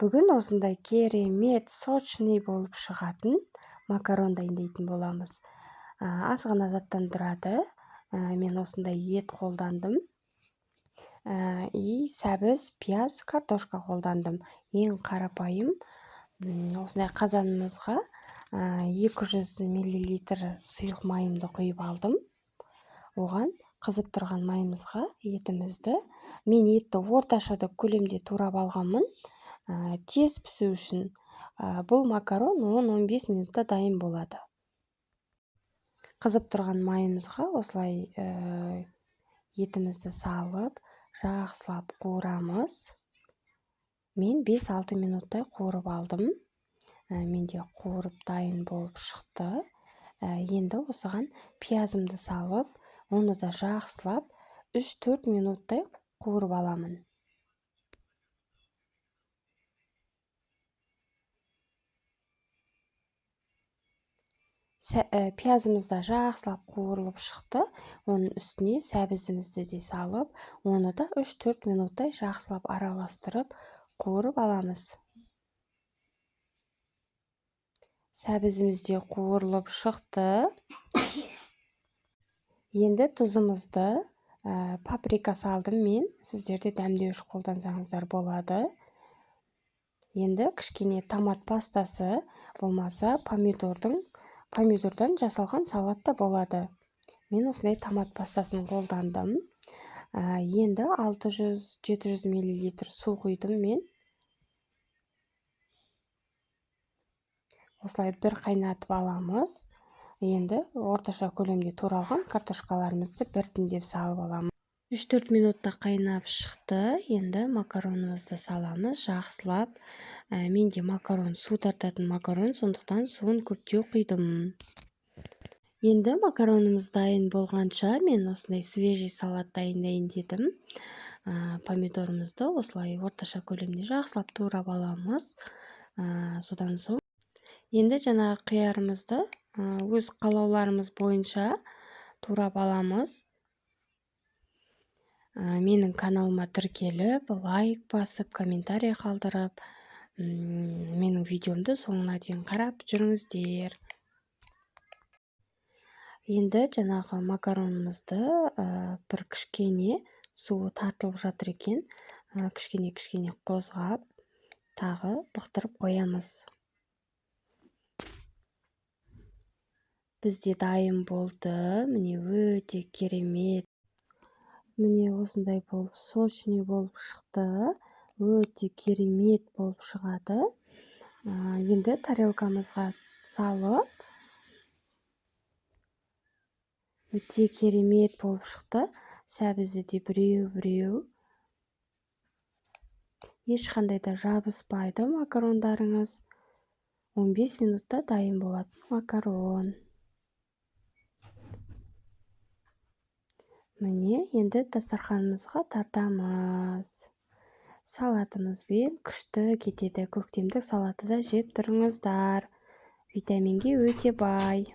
Бүгін осындай керемет, сочный болып шығатын макарон дайындайтын боламыз. Аз ғана заттан тұрады. Мен осындай ет қолдандым. И сәбіз, пияз, картошка қолдандым. Ең қарапайым. Осындай қазанымызға 200 миллилитр сұйық майымды құйып алдым. Оған қызып тұрған майымызға етімізді, мен етті орташа көлемде турап алғанмын. Тез пісу үшін. Бұл макарон 10-15 минутта дайын болады. Қызып тұрған майымызға осылай етімізді салып, жақсылап қуырамыз. Мен 5-6 минуттай қуырып алдым. Менде қуырып дайын болып шықты. Енді осыған пиязымды салып, оны да жақсылап 3-4 минуттай қуырып аламын. Пиязымыз да жақсылап қуырылып шықты. Оның үстіне сәбізімізді де салып, оны да 3-4 минуттай жақсылап араластырып қуырып аламыз. Сәбізіміз де қуырылып шықты. Енді тұзымызды, паприка салдым мен. Сіздер де дәмдеуіш қолдансаңыздар болады. Енді кішкене томат пастасы, болмаса помидордан жасалған салат та болады. Мен осындай томат пастасын қолдандым. Енді 600-700 миллилитр су құйдым мен. Осылай бір қайнатып аламыз. Енді орташа көлемде туралған картошкаларымызды біртіндеп салып аламыз. 3-4 минутта қайнап шықты. Енді макаронымызды саламыз жақсылап. Менде макарон су тартатын макарон, сондықтан суын көптеу құйдым. Енді макаронымыз дайын болғанша мен осындай свежий салат дайындайын дедім. Помидорымызды осылай орташа көлемде жақсылап турап аламыз. Содан соң енді жаңағы қиярымызды өз қалауларымыз бойынша турап аламыз. Менің каналыма тіркеліп, лайк басып, комментарий қалдырып, менің видеомды соңына дейін қарап жүріңіздер. Енді жаңағы макаронымызды бір кішкене суы тартылып жатыр екен, кішкене-кішкене қозғап, тағы бұқтырып қоямыз. Бізде дайын болды. Міне өте керемет. Міне осындай болып, сочный болып шықты. Өте керемет болып шығады. Енді тарелкамызға салып, өте керемет болып шықты. Сәбізі де біреу-біреу. Ешқандай да жабыспайды макарондарыңыз. 15 минутта дайын болатын макарон. Міне, енді дастарханымызға тартамыз. Салатымызбен күшті кетеді. Көктемдік салатты да жеп тұрыңыздар. Витаминге өте бай.